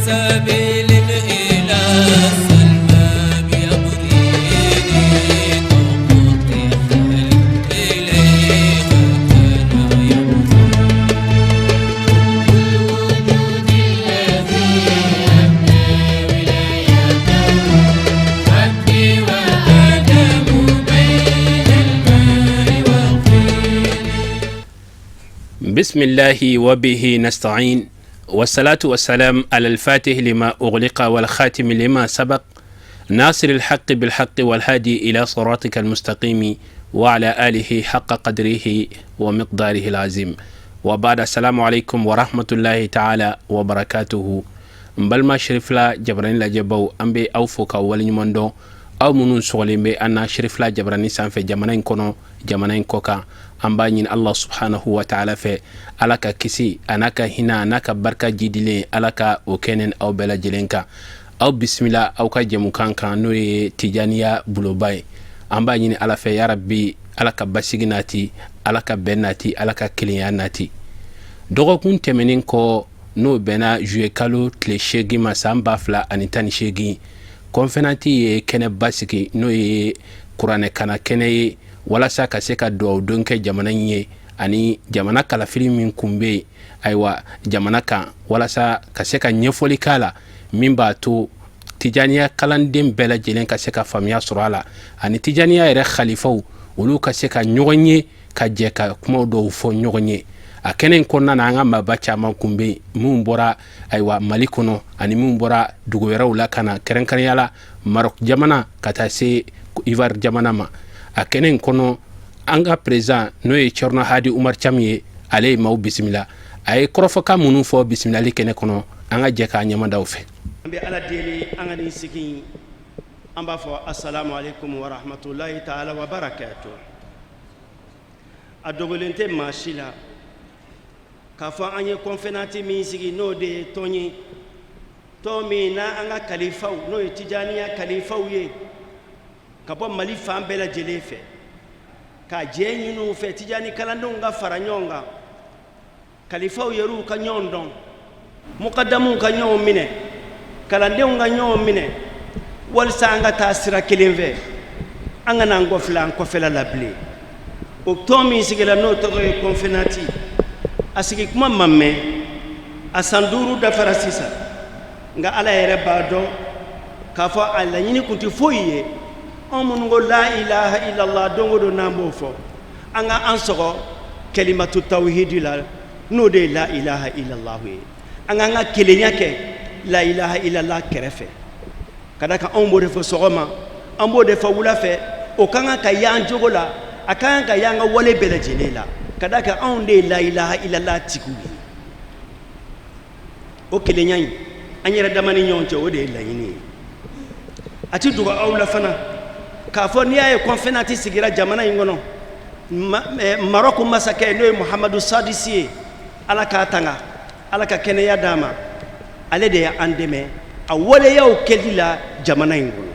سبيل إلى السلمى بيغريني طاقة إليها كان يمضي الوجود الذي أبنى ولايته ربي وآدم بين الماء والطين. بسم الله وبه نستعين، والصلاة والسلام على الفاتح لما أغلق والخاتم لما سبق، ناصر الحق بالحق والهادي إلى صراطك المستقيم، وعلى آله حق قدره ومقداره العظيم، وبعد، السلام عليكم ورحمة الله تعالى وبركاته. N balima Sherifila Jabarani lajɛbaw, an bɛ aw fo ka waleɲuman dɔn, aw minnu sɔgɔlen bɛ an na Sherifila Jabarani sanfɛ, jamana in kɔnɔ, jamana in kɔ kan. An b'a ɲini Allah subhanahu wa ta'ala fɛ, Ala ka kisi a n'a ka hinɛ a n'a ka barika jidilen, Ala ka o kɛnɛ aw bɛɛ lajɛlen kan. Aw bisimila aw ka jɛmukan kan, n'o ye Tijaniya buloba ye. An b'a ɲini Ala fɛ, yarabi, Ala ka basigi nati, Ala ka bɛn nati, Ala ka kelenya nati. Dɔgɔkun tɛmɛnen kɔ, n'o bɛnna juillet kalo tile 8 ma, san 2018, conférence ye kɛnɛba sigi, n'o ye kuranɛkana kɛnɛ ye, walasa ka se ka dugawu don kɛ jamana in ye ani jamana kalafili min kun bɛ yen, ayiwa, jamana kan, walasa ka se ka ɲɛfɔli k'a la min b'a to Tijaniya kalanden bɛɛ lajɛlen ka se ka faamuya sɔrɔ a la, ani Tijaniya yɛrɛ xalifaw, olu ka se ka ɲɔgɔn ye, ka jɛ ka kumaw dɔw fɔ ɲɔgɔn ye. A kɛnɛ in kɔnɔna na, an ka maaba caman kun bɛ yen, minnu bɔra, ayiwa, Mali kɔnɔ ani minnu bɔra dugu wɛrɛw la ka na, kɛrɛnkɛrɛnya la Maroc jamana ka taa se Ivoire jamana ma. A kɛnɛ in kɔnɔ, an ka président, n'o ye Thierno Hadi Umar Thiam ye, ale ye maaw bisimila. A ye kɔrɔfɔkan minnu fɔ bisimilali kɛnɛ kɔnɔ, an ka jɛ k'a ɲɛmadaw fɛ. An bɛ Ala deli, an ka nin sigi, an b'a fɔ asalamu aleykum wa rahmatulahi taala wa barakatu. A dogolen tɛ maa si la k'a fɔ an ye conférence min sigi, n'o de ye tɔn ye, tɔn min n'a an ka kalifaw, n'o ye Tijaniya kalifaw ye, ka bɔ Mali fan bɛɛ lajɛlen fɛ, ka jɛ ɲini u fɛ, Tijani kalandenw ka fara ɲɔgɔn kan, kalifaw yɛrɛw ka ɲɔgɔn dɔn, mukadamuw ka ɲɔgɔn minɛ, kalandenw ka ɲɔgɔn minɛ, walisa an ka taa sira kelen fɛ, an ka n'an kɔfilɛ an kɔfɛla la bilen. O tɔn min sigira, n'o tɔgɔ ye conférence, a sigi kuma ma mɛn, a san 5 dafara sisan. Nka Ala yɛrɛ b'a dɔn k'a fɔ a laɲini kun tɛ foyi ye. Anw minnu ko la ilaha illallah don o don, n'an b'o fɔ, an ka an sɔgɔ kalimatu tawhidi la, n'o de ye la ilaha illallah ye, an k'an ka kelenya kɛ la ilaha illallah kɛrɛfɛ, ka da kan anw b'o de fɔ sɔgɔma, an b'o de fɔ wula fɛ. O ka kan ka y'an jogo la, a ka kan ka y'an ka wale bɛɛ lajɛlen la, ka da kan anw de ye la ilaha illallah tigiw ye. O kelenya in an yɛrɛ dama ni ɲɔgɔn cɛ, o de ye laɲini ye. A ti dogo aw la fana k'a fɔ n'i y'a ye conférence sigira jamana in kɔnɔ, Marɔku masakɛ, n'o ye Muhamadu Sadisi ye, Ala k'a tanga, Ala ka kɛnɛya d'a ma, ale de ye an dɛmɛ a waleyaw kɛli la jamana in kɔnɔ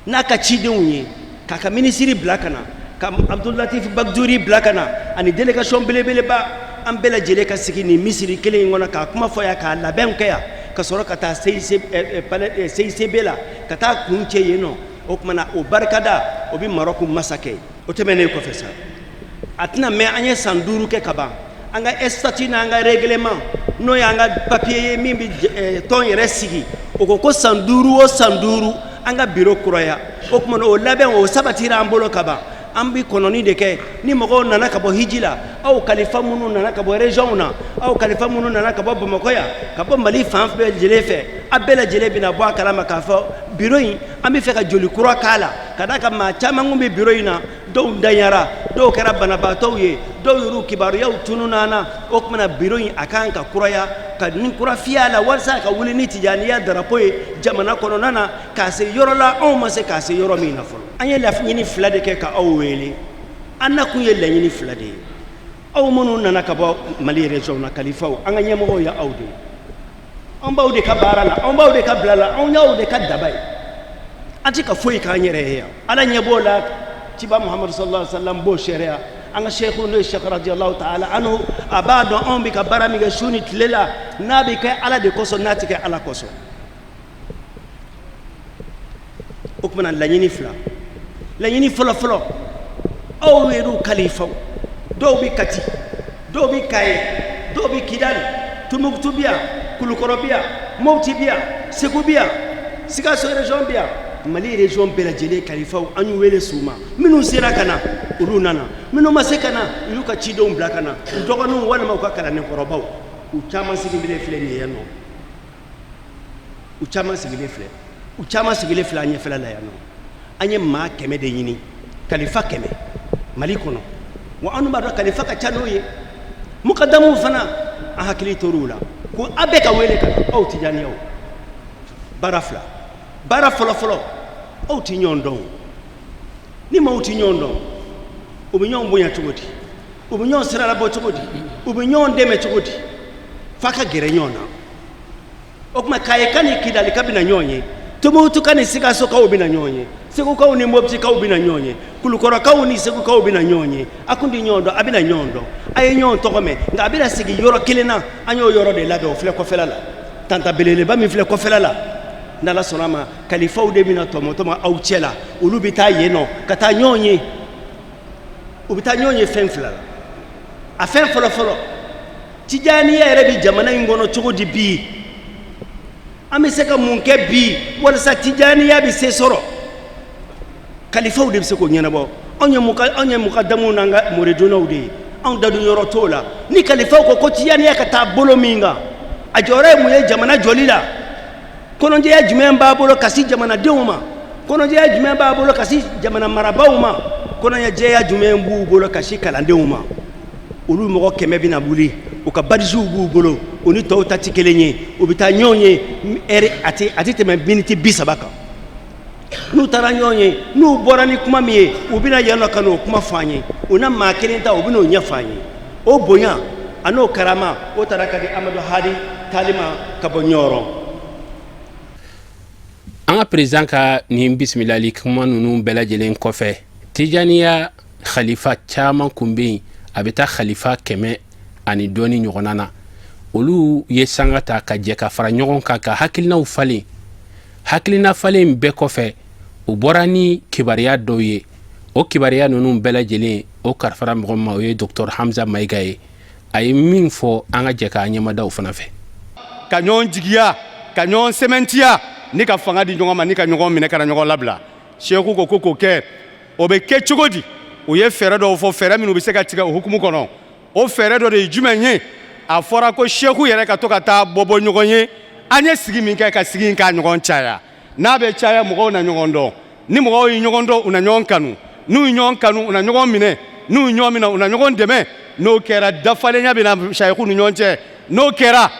n'a ka cidenw ye, k'a ka minisiri bila ka na, ka Abdulatif Bagduri bila ka na, ani délégation belebeleba. An bɛɛ lajɛlen ka sigi nin misiri kelen in kɔnɔ k'a kuma fɔ yan, k'a labɛnw kɛ yan, ka sɔrɔ ka taa CIC, palais, CICB la, ka taa kun cɛ yen nɔ. O tuma na, o barikada o bɛ Marɔku masakɛ ye. O tɛmɛnen kɔfɛ sa, a tɛna mɛn, an ye san 5 kɛ ka ban. An ka statut n'an ka règlement, n'o y'an ka papier ye min bɛ tɔn yɛrɛ sigi, o ko ko san 5 o san 5, an ka bureau kuraya. O tuma na, o labɛn o sabatira an bolo ka ban. An bɛ kɔnɔni de kɛ ni mɔgɔw nana ka bɔ hiji la, aw kalifa minnu nana ka bɔ région na, aw kalifa minnu nana ka bɔ Bamakɔ yan, ka bɔ Mali fan bɛɛ lajɛlen fɛ, a bɛɛ lajɛlen bɛna bɔ a kalama k'a fɔ bureau in, an bɛ fɛ ka joli kura k'a la, ka d'a kan maa caman kun bɛ bureau in na, dɔw danyara, dɔw kɛra banabaatɔw ye, dɔw yɛrɛ kibaruyaw tununna an na. O tuma na, bureau in, a kan ka kuraya, ka ni kura fiyɛ a la, walasa ka wuli ni Tijaniya drapeau ye jamana kɔnɔna na, k'a se yɔrɔ la anw ma se k'a se yɔrɔ min na fɔlɔ. An ye laɲini fila de kɛ ka aw wele. An nakun ye laɲini fila de ye. Aw minnu nana ka bɔ Mali région na, kalifaw, an ka ɲɛmɔgɔw ye aw de ye. An b'aw de ka baara la, an b'aw de ka bila la, anw y'aw de ka daba ye. An tɛ ka foyi k'an yɛrɛ ye yan. Ala ɲɛ b'o la, ciba Muhamadu sallallahu alaihi wa sallam b'o seereya. An ka seku, n'o ye Sɛki radiyallahu ta'ala anhu, a b'a dɔn anw bɛ ka baara min kɛ su ni tile la, n'a bɛ kɛ Ala de kosɔn, n'a tɛ kɛ Ala kosɔn. O tuma na, laɲini fila. Laɲini fɔlɔfɔlɔ, aw yɛrɛw kalifaw, dɔw bɛ Kati, dɔw bɛ Kaye, dɔw bɛ Kidali, Tumukutu bɛ yan, Kulukɔrɔ bɛ yan, Mopti bɛ yan, Segu bɛ yan, Sikaso région bɛ yan, Mali région bɛɛ lajɛlen kalifaw, an y'u wele su ma. Minnu sera ka na, olu nana. Minnu ma se ka na, u y'u ka cidenw bila ka na, u dɔgɔninw walima u ka kalandenkɔrɔbaw. U caman sigilen filɛ nin ye yan nɔ, u caman sigilen filɛ, u caman sigilen filɛ an ɲɛfɛla la yan nɔ. An ye maa 100 de ɲini, kalifa 100 Mali kɔnɔ. Wa anw b'a dɔn kalifa ka ca n'o ye. Mukadamuw fana, an hakili tor'u la ko a bɛɛ ka wele ka na. Aw tijaniyaw, baara fila. Baara fɔlɔfɔlɔ, aw ti ɲɔgɔn dɔn. Ni maaw ti ɲɔgɔn dɔn, u bɛ ɲɔgɔn bonya cogo di? U bɛ ɲɔgɔn siralabɔ cogo di? U bɛ ɲɔgɔn dɛmɛ cogo di? F'a ka gɛrɛ ɲɔgɔn na. O tuma, Kayeka ni Kidalika bɛna ɲɔgɔn ye, Tumutuka ni Sikasokaw bɛna ɲɔgɔn ye, Segukaw ni Moptikaw bɛna ɲɔgɔn ye, Kulukɔrɔkaw ni Segukaw bɛna ɲɔgɔn ye. A kun tɛ ɲɔgɔn dɔn, a bɛna ɲɔgɔn dɔn. A ye ɲɔgɔn tɔgɔ mɛn, nka a bɛna sigi yɔrɔ kelen na. An y'o yɔrɔ de labɛn, o filɛ kɔfɛla la, tanta belebeleba min filɛ kɔfɛla la. N'Ala sɔnna a ma, kalifaw de bɛna tɔmɔtɔmɔ aw cɛ la. Olu bɛ taa yen nɔ ka taa ɲɔgɔn ye. U bɛ taa ɲɔgɔn ye fɛn fila la. A fɛn fɔlɔfɔlɔ, tijaniya yɛrɛ bɛ jamana in kɔnɔ cogo di bi? An bɛ se ka mun kɛ bi walasa tijaniya bɛ se sɔrɔ? Kalifaw de bɛ se k'o ɲɛnabɔ. Anw ye mukadamuw n'an ka muridunaw de ye, anw dadon yɔrɔ t'o la. Ni kalifaw ko ko tijaniya ka taa bolo min kan, a jɔyɔrɔ ye mun ye jamana jɔli la? Kɔnɔjɛya jumɛn b'a bolo ka se jamanadenw ma? Kɔnɔjɛya jumɛn b'a bolo ka se jamana marabaaw ma? Kɔnɔjɛya jumɛn b'u bolo ka se kalandenw ma? Olu mɔgɔ 100 bɛna wuli, u ka badisiw b'u bolo, u ni tɔw ta tɛ kelen ye. U bɛ taa ɲɔgɔn ye ɛri, a tɛ tɛmɛ miniti 30 kan. N'u taara ɲɔgɔn ye, n'u bɔra ni kuma min ye, u bɛna yan nɔ ka n'o kuma fɔ an ye. U na maa kelen ta, u bɛn'o ɲɛfɔ an ye. O bonya a n'o karama, o taara ka di Amadu Hadi Tali ma ka bɔ Ɲɔrɔ. An ka président ka nin bisimilali kuma ninnu bɛɛ lajɛlen kɔfɛ, tijaniya khalifa caman kun bɛ yen, a bɛ taa khalifa 100 ani dɔɔni ɲɔgɔnna na. Olu ye sanga ta ka jɛ ka fara ɲɔgɔn kan ka hakilinaw falen. Hakilina falen bɛɛ kɔfɛ, u bɔra ni kibaruya dɔw ye. O kibaruya ninnu bɛɛ lajɛlen, o kalifara mɔgɔ ma, o ye Docteur Hamza Mayiga ye. A ye min fɔ, an ka jɛ k'a ɲɛmadaw fana fɛ. Ka ɲɔgɔn jigiya, ka ɲɔgɔn sɛmɛntiya, ni ka fanga di ɲɔgɔn ma, ni ka ɲɔgɔn minɛ ka na ɲɔgɔn labila. Seku ko ko k'o kɛ, o bɛ kɛ cogo di? U ye fɛɛrɛ dɔw fɔ, fɛɛrɛ minnu bɛ se ka tigɛ o hukumu kɔnɔ. O fɛɛrɛ dɔ de ye jumɛn ye? A fɔra ko seku yɛrɛ ka to ka taa bɔbɔ ɲɔgɔn ye. An ye sigi min kɛ, ka sigi in k'a ɲɔgɔn caya. N'a bɛ caya, mɔgɔw na ɲɔgɔn dɔn. Ni mɔgɔw ye ɲɔgɔn dɔn, u na ɲɔgɔn kanu. N'u ye ɲɔgɔn kanu, u na ɲɔgɔn minɛ. N'u ye ɲɔgɔn minɛ, u na ɲɔgɔn dɛmɛ. N'o kɛra, dafalenya bɛ na sayiku ni ɲɔgɔn cɛ. N'o kɛra,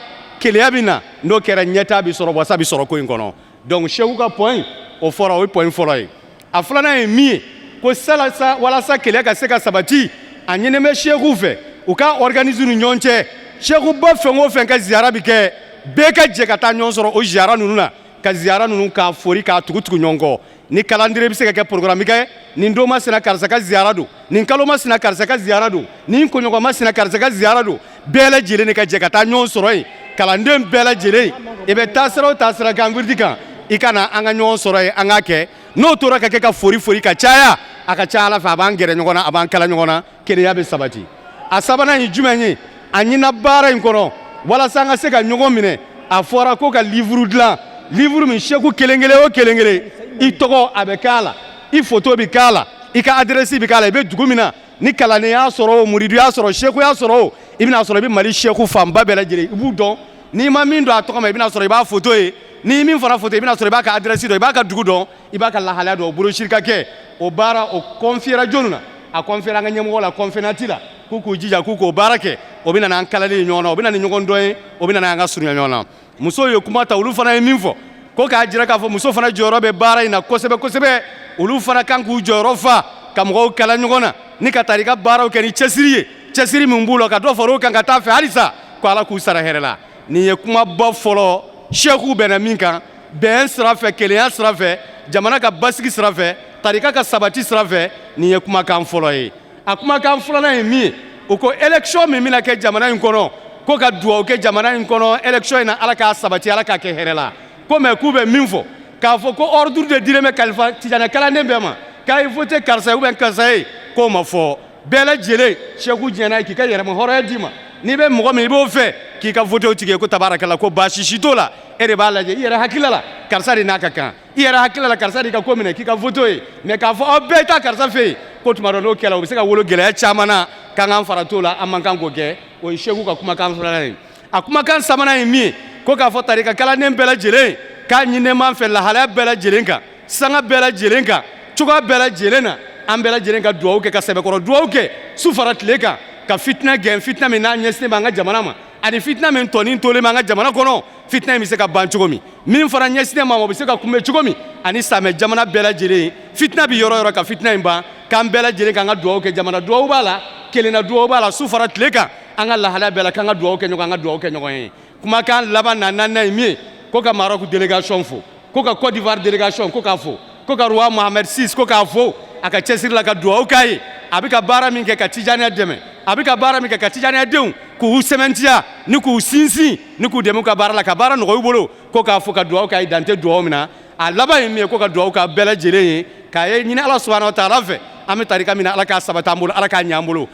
keleya bɛ na. N'o kɛra, ɲɛtaa bɛ sɔrɔ, wasa bɛ sɔrɔ ko in kɔnɔ. Donc seku ka point o fɔra, o ye point fɔlɔ ye. A filanan ye min ye, ko salasa walasa keleya ka se ka sabati, a ɲinin bɛ seku fɛ u ka organiser ni ɲɔgɔn cɛ. Sekuba fɛn o fɛn ka ziyara bɛ kɛ, bɛɛ ka jɛ ka taa ɲɔgɔn sɔrɔ o ziyara ninnu na, ka ziyara ninnu k'a fori, k'a tugu tugu ɲɔgɔn kɔ. Ni calendrier bɛ se ka kɛ, programme kɛ: nin don masina, karisa ka ziyara don; nin kalo masina, karisa ka ziyara don; nin kunɲɔgɔn masina, karisa ka ziyara don. Bɛɛ lajɛlen de ka jɛ ka taa ɲɔgɔn sɔrɔ yen. Kalanden bɛɛ lajɛlen, i bɛ taasira o taasira kan, wiridi kan, i ka na an ka ɲɔgɔn sɔrɔ yen, an k'a kɛ. N'o tora ka kɛ ka fori fori ka caya, a ka ca Ala fɛ, a b'an gɛrɛ ɲɔgɔn na, a b'an kala ɲɔgɔn na, kelenya bɛ sabati. A sabanan ye jumɛn ye? A ɲinina baara in kɔnɔ, walasa an ka se ka ɲɔgɔn minɛ, a fɔra ko ka livre dilan, livre min seku kelen kelen o kelen kelen, i tɔgɔ a bɛ k'a la, i photo bɛ k'a la, i ka adresse bɛ k'a la, i bɛ dugu min na. Ni kalanden y'a sɔrɔ o, muridu y'a sɔrɔ, seku y'a sɔrɔ o, i bɛna sɔrɔ i bɛ Mali seku fanba bɛɛ lajɛlen, i b'u dɔn. N'i ma min dɔn a tɔgɔ ma, i bɛna sɔrɔ i b'a photo ye. N'i min fana photo, i bɛna sɔrɔ i b'a ka adresse dɔn, i b'a ka dugu dɔn, i b'a ka lahalaya dɔn. O brochure ka kɛ. O baara, o confiera jɔnni na? A confiera an ka ɲɛmɔgɔ la CONFENATI la, k'u k'u jija k'u k'o baara kɛ. O bɛ na n'an kalalen ye ɲɔgɔn na, o bɛ na ni ɲɔgɔn dɔn ye, o bɛ na n'an ka surunya ɲɔgɔn na. Musow ye kuma ta, olu fana ye min fɔ, ko k'a jira k'a fɔ muso fana jɔyɔrɔ bɛ baara in na kosɛbɛ kosɛbɛ. Olu fana kan k'u jɔyɔrɔ fa ka mɔgɔw kala ɲɔgɔn na, ni ka tarika baaraw kɛ ni cɛsiri ye, cɛsiri min b'u la, ka dɔ fara o kan ka taa fɛ halisa, ko Ala k'u sara hɛrɛ la. Nin ye kumaba fɔlɔ sɛkuw bɛnna min kan: bɛn sira fɛ, kelenya sira fɛ, jamana ka basigi sira fɛ, tarika ka sabati sira fɛ. Nin ye kumakan fɔlɔ ye. A kumakan filanan ye min ye, u ko élection min bɛna kɛ jamana in kɔnɔ, ko ka dugawu kɛ jamana in kɔnɔ élection in na, Ala k'a sabati, Ala k'a kɛ hɛrɛ la. Ko mais k'u bɛ min fɔ, k'a fɔ ko ordre de dilen bɛ kalifa tijani kalanden bɛɛ ma k'a ye voter karisa ye ou bien karisa ye, k'o ma fɔ. Bɛɛ lajɛlen, seku diɲɛ ye k'i ka yɛrɛma hɔrɔnya d'i ma, n'i bɛ mɔgɔ min i b'o fɛ, k'i ka voter o tigi ye, ko tabarakala, ko baasi si t'o la. E de b'a lajɛ i yɛrɛ hakili la, karisa de n'a ka kan, i yɛrɛ hakili la, karisa de ka ko minɛ, k'i ka voter ye. Mais k'a fɔ aw bɛɛ taa karisa fɛ yen, ko tuma dɔ n'o kɛra, o bɛ se ka wolo gɛlɛya caman na, k'an k'an fara t'o la, an man kan k'o kɛ. O ye seku ka kumakan filanan ye. A kumakan sabanan ye min ye, ko k'a fɔ tarika kalanden bɛɛ lajɛlen k'a ɲininen b'an fɛ lahalaya bɛɛ lajɛlen kan, sanga bɛɛ lajɛlen kan, cogoya bɛɛ lajɛlen na, an bɛɛ lajɛlen ka dugawu kɛ, ka sɛbɛkɔrɔ dugawu kɛ su fara tile kan, ka fitina gɛn, fitina min n'a ɲɛsinnen b'an ka jamana ma, ani fitina min tɔnin tolen b'an ka jamana kɔnɔ, fitina in bɛ se ka ban cogo min, min fana ɲɛsinnen ma, o bɛ se ka kunbɛn cogo min, ani samɛ jamana bɛɛ lajɛlen fitina bɛ yɔrɔ yɔrɔ, ka fitina in ban, k'an bɛɛ lajɛlen k'an ka dugawu kɛ. Jamana dugawu b'a la, kelenna dugawu b'a la, su fara tile kan, an ka lahalaya bɛɛ la, k'an ka dugawu kɛ ɲɔgɔn, an ka dugawu kɛ ɲɔgɔn ye. Kumakan laban na naaninan ye min ye, ko ka Maroc délégation fo, ko ka Côte d'Ivoire délégation ko k'a fo, ko ka roi Mohamed VI ko k'a fo a ka cɛsiri la, ka dugawu k'a ye, a bɛ ka baara min kɛ ka tijaniya dɛmɛ, a bɛ ka baara min kɛ ka tijaniya denw k'u sɛmɛntiya ni k'u sinsin ni k'u dɛmɛ u ka baara la, ka baara nɔgɔya u bolo, ko k'a fo, ka dugawu k'a ye, dan tɛ dugawu min na. A laban ye min ye, ko ka dugawu k'a bɛɛ lajɛlen ye, k'a ye ɲini Ala subahana wa taala fɛ, an bɛ tarika min na, Ala k'a sabati an bolo, Ala k'a ɲɛ an bolo.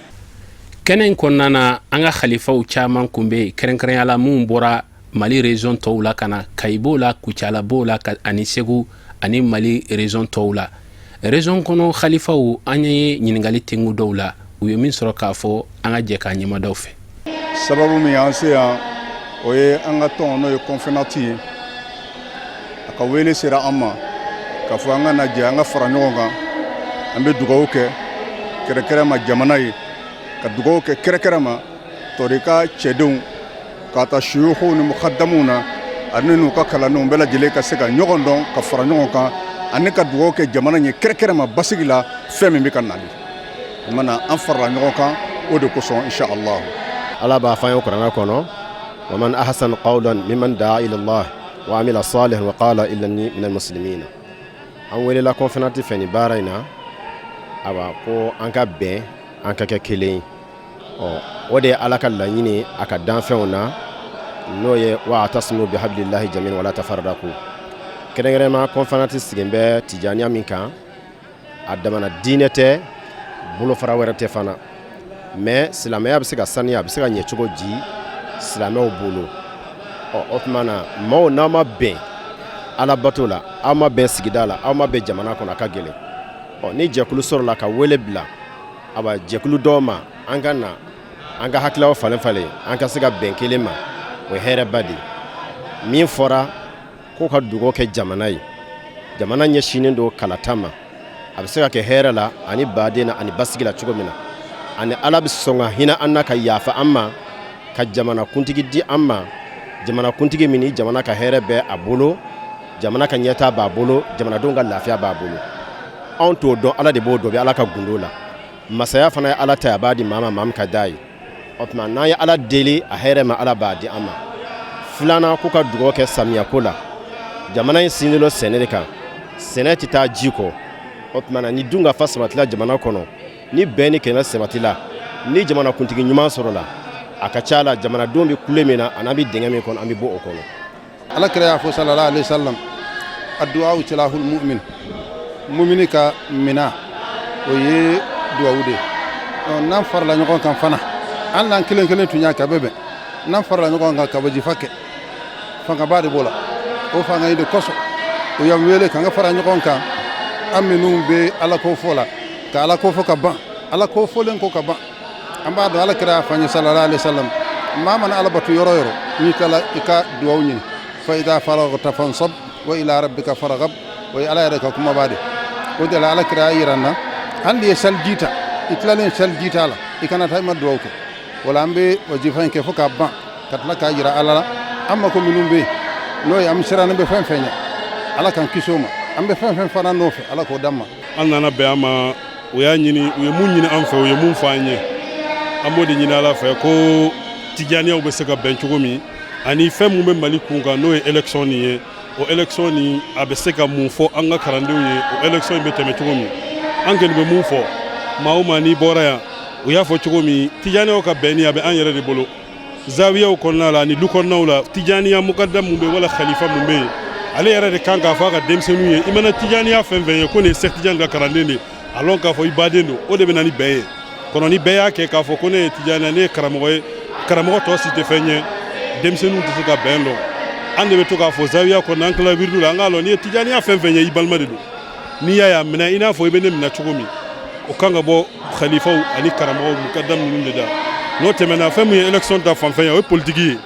Kɛnɛ in kɔnɔna na, an ka xalifaw caman kun bɛ yen, kɛrɛnkɛrɛnya la minnu bɔra Mali région tɔw la ka na, Kayi b'o la, Kucala b'o la, ani Segu ani Mali région tɔw la. Région kɔnɔ xalifaw, an ye ɲininkali tengu dɔw la, u ye min sɔrɔ k'a fɔ, an ka jɛ k'a ɲɛmadaw fɛ. Sababu min y'an se yan, o ye an ka tɔn, n'o ye Confénat ye, a ka wele sera an ma k'a fɔ an ka na jɛ, an ka fara ɲɔgɔn kan, an bɛ dugawu kɛ kɛrɛkɛrɛ ma jamana ye, ka dugawu kɛ kɛrɛkɛrɛ ma tɔrika cɛdenw, k'a ta suyuhuw ni mukadamuw na, ani n'u ka kalandenw bɛɛ lajɛlen ka se ka ɲɔgɔn dɔn, ka fara ɲɔgɔn kan, ani ka dugawu kɛ jamana ye kɛrɛkɛrɛ ma basigi la, fɛn min bɛ ka nali. O mana an farala ɲɔgɔn kan, o de kosɔn, insha Allah. Ala b'a fɔ an ye kuranɛ kɔnɔ: wa man ahsan qawlan mimman daa ila Allah wa amila salihan wa qala innani minal muslimina. An welela Confénat fɛ nin baara in na, awa ko an ka bɛn, an ka kɛ kelen ye. Ɔ, o de ye Ala ka laɲini a ka danfɛnw na, n'o ye wa atasimu bihablillahi jamian wala tafarraku. Kɛrɛnkɛrɛnma, Confénat sigin bɛ tijaniya min kan, a damana diinɛ tɛ, bolofara wɛrɛ tɛ fana. Mais silamɛya bɛ se ka saniya, a bɛ se ka ɲɛ cogo di silamɛw bolo? Ɔ, o tuma na, maaw n'aw ma bɛn alabato la, aw ma bɛn sigida la, aw ma bɛn jamana kɔnɔ, a ka gɛlɛn. Ɔ, ni jɛkulu sɔrɔla ka wele bila aba jɛkulu dɔw ma, an ka na an ka hakililaw falen falen, an ka se ka bɛn kelen ma, o ye hɛrɛba de ye. Min fɔra ko ka dugawu kɛ jamana ye, jamana ɲɛsinnen don kalata ma, a bɛ se ka kɛ hɛrɛ la ani baden na ani basigi la cogo min na, ani Ala bɛ sɔn ka hinɛ an na, ka yafa an ma, ka jamana kuntigi di an ma, jamana kuntigi min ni jamana ka hɛrɛ bɛ a bolo, jamana ka ɲɛtaa b'a bolo, jamanadenw ka lafiya b'a bolo. Anw t'o dɔn, Ala de b'o dɔn, bɛ Ala ka gundo la. Masaya fana ye Ala ta, a b'a di maa ma, maa min ka d'a ye. O tuma, n'an ye Ala deli a hɛrɛ ma, Ala b'a di an ma. Filanan, ko ka dugawu kɛ samiyako la. Jamana in sinsin don sɛnɛ de kan, sɛnɛ tɛ taa ji kɔ. O tuma na, ni dun ka fa sabatila jamana kɔnɔ, ni bɛn ni kɛnɛ sabatila, ni jamana kuntigi ɲuman sɔrɔla, a ka ca la jamanadenw bɛ kule min na, an'an bɛ dingɛ min kɔnɔ, an bɛ bɔ o kɔnɔ. Ala kira y'a fɔ sallallahu alaihi wasallam: addu'a silahul mu'min. Mumini ka mina, o ye duwawu de ye. N'an farala ɲɔgɔn kan fana, hali n'an kelen kelen tun y'a kɛ, a bɛ bɛn. N'an farala ɲɔgɔn kan ka wajifa kɛ, fangaba de b'o la. O fanga in de kosɔn o y'an wele k'an ka fara ɲɔgɔn kan, an minnu bɛ Ala ko fɔ la, ka Ala ko fɔ ka ban. Ala ko fɔlen ko ka ban, an b'a dɔn Ala kira y'a fɔ an ye sallallahu alaihi wasallam: maa mana Ala batu yɔrɔ yɔrɔ, n'i tilala, i ka duwawu ɲini. Fa idha faragta fansab wa ila rabbika farghab. O ye Ala yɛrɛ ka kumaba de. O de la Ala kira y'a yira n na, hali n'i ye seliji ta, i tilalen seliji ta la, i kana taa i ma duwawu kɛ. Wala an bɛ wajifa in kɛ fo k'a ban, ka tila k'a yira Ala la an mako minnu bɛ yen, n'o ye an sirannen bɛ fɛn fɛn ɲɛ, Ala k'an kisi o ma. An bɛ fɛn fɛn fana nɔfɛ, Ala k'o d'an ma. An nana bɛn an ma, u y'a ɲini, u ye mun ɲini an fɛ, u ye mun fɔ an ye, an b'o de ɲini Ala fɛ, ko tijaniyaw bɛ se ka bɛn cogo min, ani fɛn mun bɛ Mali kun kan, n'o ye élection nin ye, o élection nin, a bɛ se ka mun fɔ an ka kalandenw ye, o élection in bɛ tɛmɛ cogo min. An kɔni bɛ mun fɔ, Maa o maa n'i bɔra yan, u y'a fɔ cogo min, tijaniyaw ka bɛnni a bɛ an yɛrɛ de bolo zawiyaw kɔnɔna la ani du kɔnɔnaw la. Tijaniya mukadam mun bɛ wala khalifa mun bɛ yen, ale yɛrɛ de kan k'a fɔ a ka denmisɛnninw ye, i mana tijaniya fɛn fɛn ye ko nin ye Sɛki Tijani ka kalanden de ye, a lɔn k'a fɔ i baden don. O de bɛ na ni bɛn ye kɔnɔ. Ni bɛɛ y'a kɛ k'a fɔ ko ne ye tijaniya, ne ye karamɔgɔ ye, karamɔgɔ tɔ si tɛ fɛn ye, denmisɛnninw tɛ se ka bɛn lɔn. An de bɛ to k'a fɔ zawiya kɔnɔ, an tila wiridu la, an k'a lɔn n'i ye tijaniya fɛn fɛn ye, i balima de don. N'i y'a ye a minɛ i n'a fɔ i bɛ ne minɛ cogo min, o kan ka bɔ khalifaw ani karamɔgɔw mukadam ninnu de da. N'o tɛmɛna, fɛn min ye élection ta fanfɛ ye, o ye politiki ye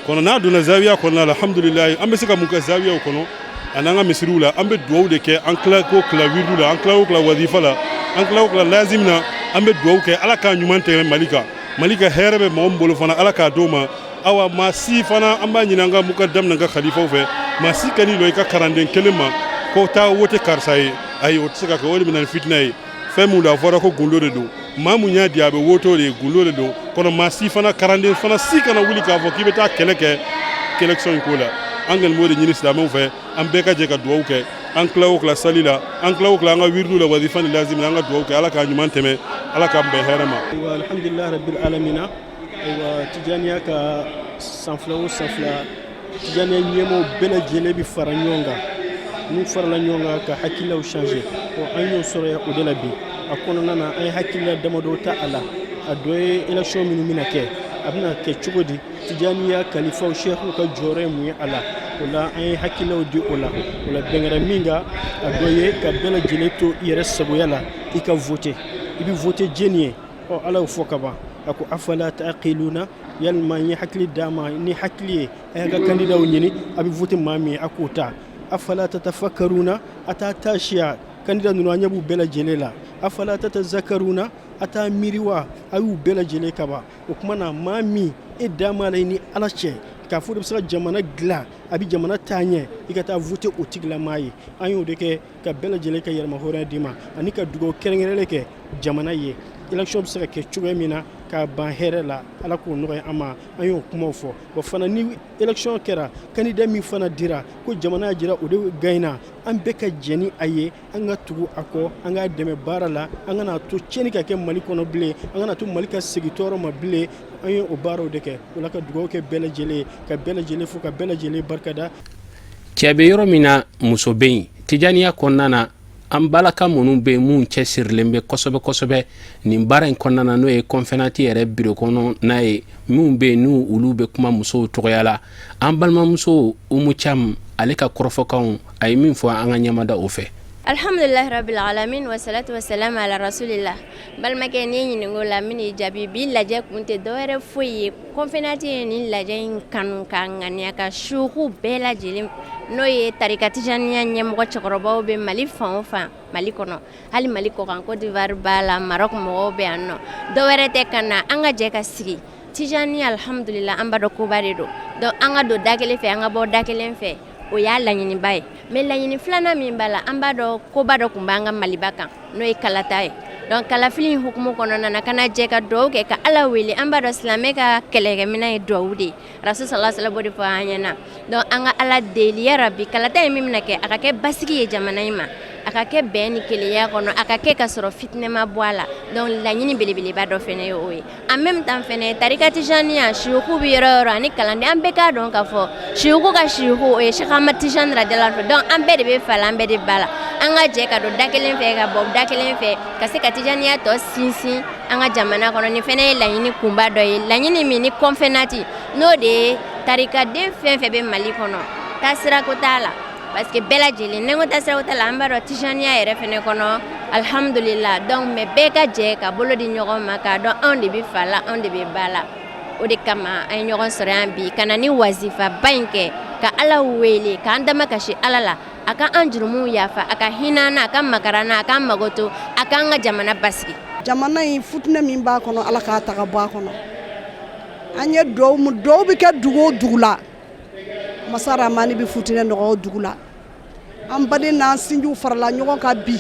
kɔnɔ. N'a donna zawiya kɔnɔna la, alhamdulilayi, an bɛ se ka mun kɛ zawiyaw kɔnɔ ani an ka misiriw la? An bɛ duwawu de kɛ. An tila ko tila wiridu la, an tila o tila wazifa la, an tila o tila lazim na, an bɛ duwawu kɛ Ala k'a ɲuman tɛmɛ Mali kan. Mali ka hɛrɛ bɛ mɔgɔ min bolo fana, Ala k'a d'o ma. Awa, maa si fana, an b'a ɲini an ka mukadam n'an ka khalifaw fɛ, maa si kan'i lɔ i ka kalanden kelen ma ko taa wote karisa ye. Ayi, o tɛ se ka kɛ. O de bɛ na ni fitina ye. Fɛn mun don, a fɔra ko gundo de don. Maa mun y'a di, a bɛ woto de ye, gundo de don kɔnɔ. Maa si fana, kalanden fana si kana wuli k'a fɔ k'i bɛ taa kɛlɛ kɛ élection in ko la. An kɔni b'o de ɲini silamɛw fɛ, an bɛɛ ka jɛ ka dugawu kɛ. An tila o tila sali la, an tila o tila an ka wiridu la, wazifa ni lazim na, an ka dugawu kɛ Ala k'a ɲuman tɛmɛ, Ala k'an bɛn hɛrɛ ma. Ayiwa, alhamdulilah rabbil alamina. Ayiwa, tijaniya ka san fila o san fila, tijaniya ɲɛmaaw bɛɛ lajɛlen bɛ fara ɲɔgɔn kan. N'u farala ɲɔgɔn kan ka hakililaw changer, ɔ an y'o sɔrɔ yan o de la bi. A kɔnɔna na, an ye hakilila damadɔ ta a la. A dɔ ye élection minnu bɛna kɛ, a bɛna kɛ cogo di? Tijaniya kalifaw, sehuw ka jɔyɔrɔ ye mun ye a la? O la, an ye hakililaw di o la. O la, bɛn kɛra min kan, a dɔ ye ka bɛɛ lajɛlen to i yɛrɛ sagoya la, i ka voter, i bɛ voter jɛni ye. Ɔ Ala y'o fɔ ka ban, a ko afala taqiluna, yalima n ye hakili d'a ma ni hakili ye, a y'a ka kandidaw ɲini, a bɛ voter maa min ye, a k'o ta. Afala tatafakkaruna, a t'a taasiya, kandida ninnu, an ɲɛ b'u bɛɛ lajɛlen la. Afala tatazakaruna, a t'a miiri wa, a y'u bɛɛ lajɛlen kaban. O tuma na, maa min e da ma la i ni Ala cɛ k'a fɔ de bɛ se ka jamana dilan, a bɛ jamana taa ɲɛ, i ka taa voter o tigilamaa ye. An y'o de kɛ ka bɛɛ lajɛlen ka yɛrɛmahɔrɔnya d'i ma, ani ka dugawu kɛrɛnkɛrɛnlen kɛ jamana ye, élection bɛ se ka kɛ cogoya min na k'a ban hɛrɛ la, Ala k'o nɔgɔya an ma. An y'o kumaw fɔ. Wa fana, ni élection kɛra, candidat min fana dira ko jamana y'a jira o de gagnera, an bɛɛ ka jɛn ni a ye, an ka tugu a kɔ, an k'a dɛmɛ baara la, an kana to tiɲɛni ka kɛ Mali kɔnɔ bilen, an kana to Mali ka segin tɔɔrɔ ma bilen. An ye o baaraw de kɛ. O la, ka dugawu kɛ bɛɛ lajɛlen ye, ka bɛɛ lajɛlen fo, ka bɛɛ lajɛlen barikada. Cɛ bɛ yɔrɔ min na, muso bɛ yen. Tijaniya kɔnɔna na, an balaka minnu bɛ mun cɛsirilen bɛ kosɛbɛ kosɛbɛ nin baara in kɔnɔna na, n'o ye kɔnfɛnati yɛrɛ biro kɔnɔ n'a ye, minnu bɛ yen n'u olu bɛ kuma musow tɔgɔya la, an balimamuso Umu Cam, ale ka kɔrɔfɔkanw, a ye min fɔ, an ka ɲɛmada o fɛ. Alhamdulilahi rabbil alamin, wasalatu wasalamu ala rasulillah. Balimakɛ, n'i ye ɲininko la, n bɛn'i jaabi. Bi lajɛ kun tɛ dɔwɛrɛ foyi ye. Kɔnfɛnati ye nin lajɛ in kanu ka ŋaniya ka suku bɛɛ lajɛlen, n'o ye tarika tijaniya ɲɛmɔgɔ cɛkɔrɔbaw bɛ Mali fan o fan, Mali kɔnɔ, hali Mali kɔkan, Côte d'Ivoire b'a la, Maroc mɔgɔw bɛ yan nɔ, dɔwɛrɛ tɛ ka na an ka jɛ ka sigi. Tijani, alhamdulillah, an b'a dɔn koba de don. Donc an ka don da kelen fɛ, an ka bɔ da kelen fɛ, o y'a laɲiniba ye. Mais laɲini filanan min b'a la, an b'a dɔn koba dɔ tun b'an ka Maliba kan, n'o ye kalata ye. Donc kalafili in hukumu kɔnɔna na, ka na jɛ ka dugawu kɛ, ka Ala wele. An b'a dɔn silamɛ ka kɛlɛkɛminɛn ye dugawu de ye. Rasul sallallahu alaihi wasallam b'o de fɔ an ɲɛna. Donc an ka Ala deli, ya rabi, kalata in min bɛna kɛ, a ka kɛ basigi ye jamana in ma, a ka kɛ bɛn ni kelenya kɔnɔ, a ka kɛ ka sɔrɔ fitinɛ ma bɔ a la. Donc laɲini belebeleba dɔ fana ye o ye. En même temps fɛnɛ, tarika tijaniya siyuku bɛ yɔrɔ yɔrɔ ani kalanden, an bɛɛ k'a dɔn k'a fɔ siyuku ka siyuku, o ye Cheikh Ahmad Tijani radiyallahu anhu. Donc an bɛɛ de bɛ fa la, an bɛɛ de ba la. An ka jɛ ka don da kelen fɛ, ka bɔ da kelen fɛ, ka se ka tijaniya tɔ sinsin an ka jamana kɔnɔ. Nin fɛnɛ ye laɲini kunba dɔ ye, laɲini min ni kɔnfɛnati, n'o de ye tarikaden fɛn fɛn bɛ Mali kɔnɔ, taasirako t'a la, parce que bɛɛ lajɛlen, ni n ko taasirako t'a la, an b'a dɔn tijaniya yɛrɛ fɛnɛ kɔnɔ, alhamdulillah. Donc mais bɛɛ ka jɛ ka bolo di ɲɔgɔn ma, k'a dɔn anw de bɛ fa la, anw de bɛ ba la. O de kama an ye ɲɔgɔn sɔrɔ yan bi, ka na ni wazifaba in kɛ, ka Ala wele, k'an dama kasi Ala la, a ka an jurumuw yafa, a ka hinɛ an na, a ka makara an na, a k'an magoto, a k'an ka jamana basigi. Jamana in, futinɛ min b'a kɔnɔ, Ala k'a ta ka bɔ a kɔnɔ. An ye dugawu, dugawu bɛ kɛ dugu o dugu la, masa Ramani bɛ futinɛ nɔgɔya o dugu la. An baden n'an sinjiw farala ɲɔgɔn kan bi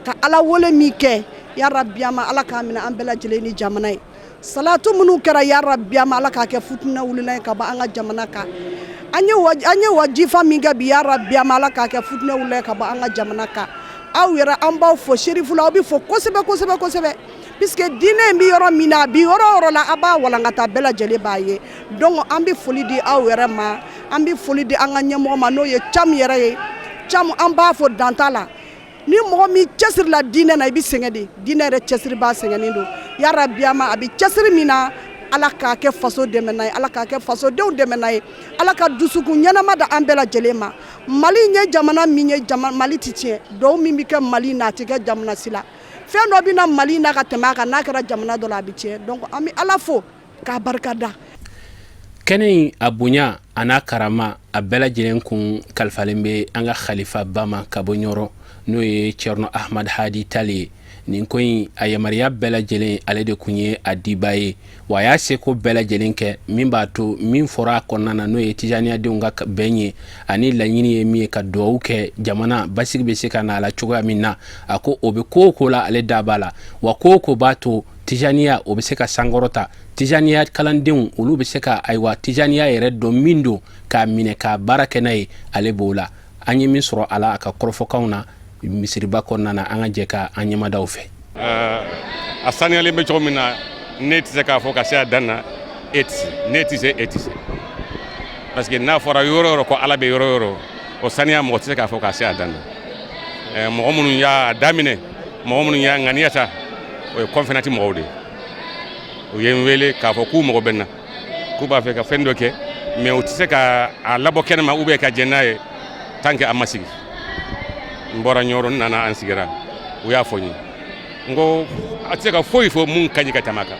ka Ala wele min kɛ, ya rabi ama, Ala k'a minɛ an bɛɛ lajɛlen ni jamana ye. Salatu minnu kɛra, ya rabi ama, Ala k'a kɛ futinɛ wulila ye ka bɔ an ka jamana kan. An ye wajifa min kɛ bi, ya rabi ama, Ala k'a kɛ futinɛ wulila ye ka bɔ an ka jamana kan. Aw yɛrɛ, an b'aw fo. Serifula, aw bɛ fo kosɛbɛ kosɛbɛ kosɛbɛ, puisque diinɛ in bɛ yɔrɔ min na, a bi yɔrɔ yɔrɔ la, a b'a walankata, bɛɛ lajɛlen b'a ye. Donc an bɛ foli di aw yɛrɛ ma, an bɛ foli di an ka ɲɛmɔgɔ ma, n'o ye Cam yɛrɛ ye. Cam, an b'a fɔ dan t'a la. Ni mɔgɔ min cɛsirila diinɛ na, i bɛ sɛgɛn de. Diinɛ yɛrɛ cɛsiribaa sɛgɛnnen don. Yarabi, a ma a bɛ cɛsiri min na, Ala k'a kɛ faso dɛmɛna ye, Ala k'a kɛ fasodenw dɛmɛna ye, Ala ka dusukun ɲɛnama da an bɛɛ lajɛlen ma. Mali ye jamana min ye, Mali tɛ tiɲɛ. Dɔw min bɛ kɛ Mali na, a tɛ kɛ jamana si la. Fɛn dɔ bɛ na Mali na ka tɛmɛ a kan, n'a kɛra jamana dɔ la, a bɛ tiɲɛ. Donc an bɛ Ala fo k'a barika da. Kɛnɛ in, a bonya a n'a karama, a bɛɛ lajɛlen kun kalifalen bɛ an ka khalifa ba ma ka bɔ Ɲɔrɔ, n'o ye Cɛrno Ahmad Hadi Tali ye. Nin ko in, a yamaruya bɛɛ lajɛlen, ale de kun ye a diba ye, wa a y'a seko bɛɛ lajɛlen kɛ min b'a to min fɔra a kɔnɔna na, n'o ye tijaniyadenw ka bɛn ye, ani laɲini ye min ye ka dugawu kɛ jamana basigi bɛ se ka na a la cogoya min na. A ko o bɛ ko o ko la, ale da b'a la, wa ko o ko b'a to tijaniya o bɛ se ka sankɔrɔta, tijaniya kalandenw olu bɛ se ka, ayiwa, tijaniya yɛrɛ dɔn min don, k'a minɛ k'a baara kɛ n'a ye, ale b'o la. An ye min sɔrɔ a la a ka kɔrɔfɔkanw na misiriba kɔnɔna na, an ka jɛ ka an ɲɛmadaw fɛ. A saniyalen bɛ cogo min na, ne tɛ se k'a fɔ ka se a dan na. E tɛ se, ne tɛ se, e tɛ se, parce que n'a fɔra yɔrɔ yɔrɔ ko Ala bɛ yɔrɔ yɔrɔ, o saniya, mɔgɔ tɛ se k'a fɔ ka se a dan na. Mɔgɔ minnu y'a daminɛ, mɔgɔ minnu y'a ŋaniya ta, o ye kɔnfɛnati mɔgɔw de ye. U ye n wele k'a fɔ k'u mago bɛ n na, k'u b'a fɛ ka fɛn dɔ kɛ, mais u tɛ se ka a labɔ kɛnɛma ou bien ka jɛn n'a ye tant que a ma sigi. N bɔra Ɲɔrɔ, n nana, an sigira, u y'a fɔ n ye. N ko a tɛ se ka foyi fɔ mun ka ɲi ka tɛmɛ a kan.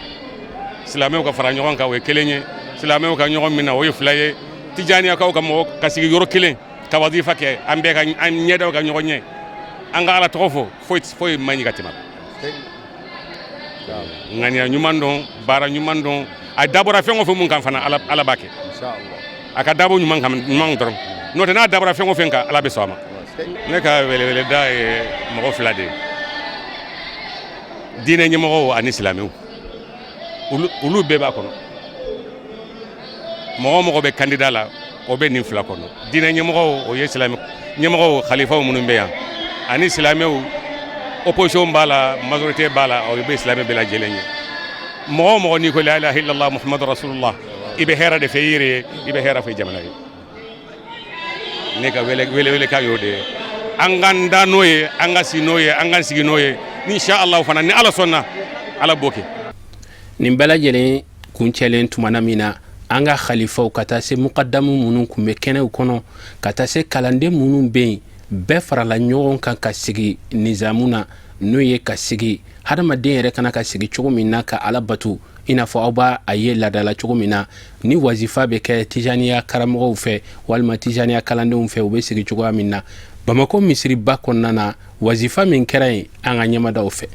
Silamɛw ka fara ɲɔgɔn kan, o ye kelen ye. Silamɛw ka ɲɔgɔn minɛ, o ye fila ye. Tijaniyakaw ka mɔgɔ ka sigi yɔrɔ kelen ka wazifa kɛ, an bɛɛ ka an ɲɛdaw ka ɲɔgɔn ɲɛ, an ka Ala tɔgɔ fɔ, foyi foyi man ɲi ka tɛmɛ. Ŋaniya ɲuman dɔn, baara ɲuman dɔn, a dabɔra fɛn o fɛn mun kan fana, Ala b'a kɛ. A ka dabɔ ɲuman kan, ɲuman dɔrɔn. N'o tɛ, n'a dabɔra fɛn o fɛn kan, Ala bɛ sɔn a ma. Ne ka weleweleda ye mɔgɔ fila de ye: diinɛ ɲɛmɔgɔw ani silamɛw. Olu bɛɛ b'a kɔnɔ. Mɔgɔ o mɔgɔ bɛ candidat la, o bɛ nin fila kɔnɔ. Diinɛ ɲɛmɔgɔw, o ye silamɛ ɲɛmɔgɔw, khalifaw minnu bɛ yan, ani silamɛw. Opposition b'a la, majorité b'a la, o bɛ silamɛ bɛɛ lajɛlen ye. Mɔgɔ o mɔgɔ n'i ko la ilaha illallah muhammadu rasulullah, i bɛ hɛrɛ de fɛ i yɛrɛ ye, i bɛ hɛrɛ fɛ jamana ye. Ne ka welewelekan y'o de ye. An k'an da n'o ye, an ka si n'o ye, an ka sigi n'o ye. Ni insha Allah fana, ni Ala sɔnna, Ala b'o kɛ. Nin bɛɛ lajɛlen kuncɛlen tumana min na, an ka khalifaw, ka taa se mukadamu minnu tun bɛ kɛnɛw kɔnɔ, ka taa se kalanden minnu bɛ yen, bɛɛ farala ɲɔgɔn kan ka sigi nizamu na, n'o ye ka sigi hadamaden yɛrɛ kana ka sigi cogo min na ka Ala batu, i n'a fɔ aw b'a a ye laadala cogo min na, ni wazifa bɛ kɛ tijaniya karamɔgɔw fɛ walima tijaniya kalandenw fɛ, u bɛ sigi cogoya min na. Bamakɔ misiriba kɔnɔna na, wazifa min kɛra yen, an ka ɲɛmadaw fɛ.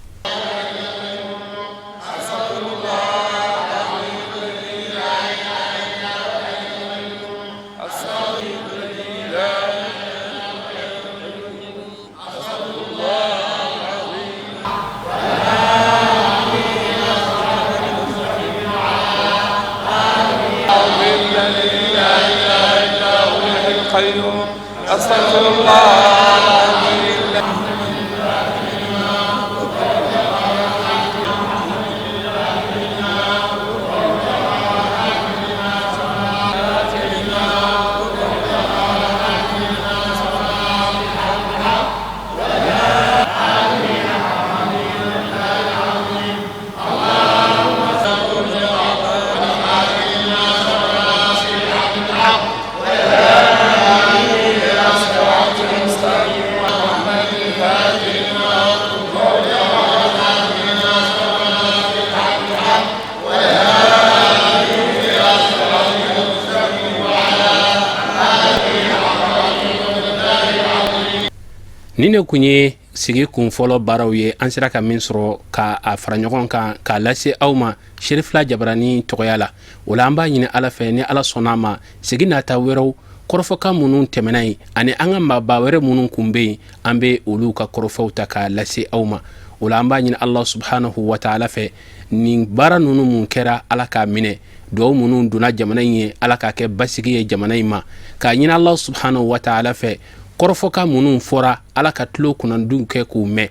Nin de kun ye sigi kun fɔlɔ baaraw ye, an sera ka min sɔrɔ ka a fara ɲɔgɔn kan k'a lase aw ma Serifila Jabarani tɔgɔya la. O la, an b'a ɲini Ala fɛ, ni Ala sɔnna a ma, sigi nata wɛrɛw, kɔrɔfɔkan minnu tɛmɛna yen ani an ka maaba wɛrɛ minnu kun bɛ yen, an bɛ olu ka kɔrɔfɔw ta k'a lase aw ma. O la, an b'a ɲini Allah subhanahu wa taala fɛ, nin baara ninnu mun kɛra, Ala k'a minɛ. Duwawu minnu donna jamana in ye, Ala k'a kɛ basigi ye jamana in ma. K'a ɲini Allah subhanahu wa taala fɛ. Kɔrɔfɔkan minnu fɔra, Ala ka tulo kunnandiw kɛ k'u mɛn.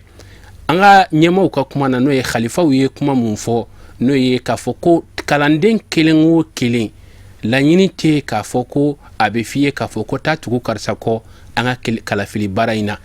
An ka ɲɛmaaw ka kuma na, n'o ye xalifaw ye kuma mun fɔ, n'o ye k'a fɔ ko kalanden kelen o kelen, laɲini tɛ k'a fɔ ko a bɛ f'i ye k'a fɔ ko taa tugu karisa kɔ an ka kalafili baara in na.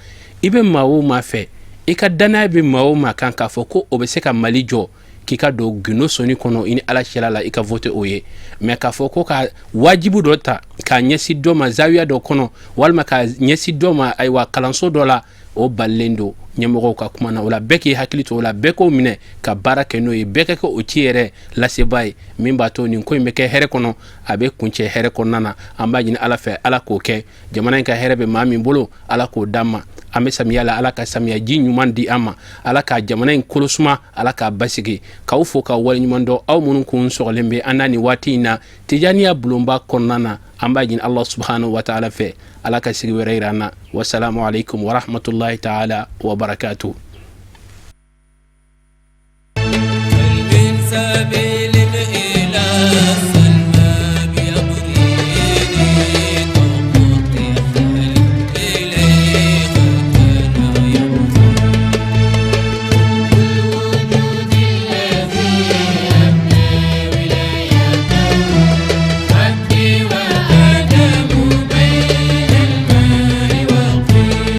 I bɛ maa o maa fɛ, i ka dannaya bɛ maa o maa kan k'a fɔ ko o bɛ se ka Mali jɔ, k'i ka don gundo sɔnni kɔnɔ i ni Ala cɛla la, i ka vote o ye. Mais k'a fɔ ko ka wajibu dɔ ta k'a ɲɛsin dɔ ma zawiya dɔ kɔnɔ, walima k'a ɲɛsin dɔ ma, ayiwa, kalanso dɔ la, o balilen don ɲɛmɔgɔw ka kuma na. O la, bɛɛ k'i hakili to o la, bɛɛ k'o minɛ ka baara kɛ n'o ye, bɛɛ ka kɛ o ci yɛrɛ lasebaa ye, min b'a to nin ko in bɛ kɛ hɛrɛ kɔnɔ, a bɛ kuncɛ hɛrɛ kɔnɔna na. An b'a ɲini Ala fɛ, Ala k'o kɛ. Jamana in ka hɛrɛ bɛ maa min bolo, Ala k'o d'an ma. An bɛ samiya la, Ala ka samiya ji ɲuman di an ma, Ala ka jamana in kolosuma, Ala k'a basigi. K'aw fo ka waleɲuman dɔn, aw minnu kun sɔgɔlen bɛ an na nin waati in na Tijaniya bulonba kɔnɔna na. An b'a ɲini Allah subhanahu wa taala fɛ, Ala ka sigi wɛrɛ yira an na. Wasalamu alaikum warahmatullahi taala wabarakatuh.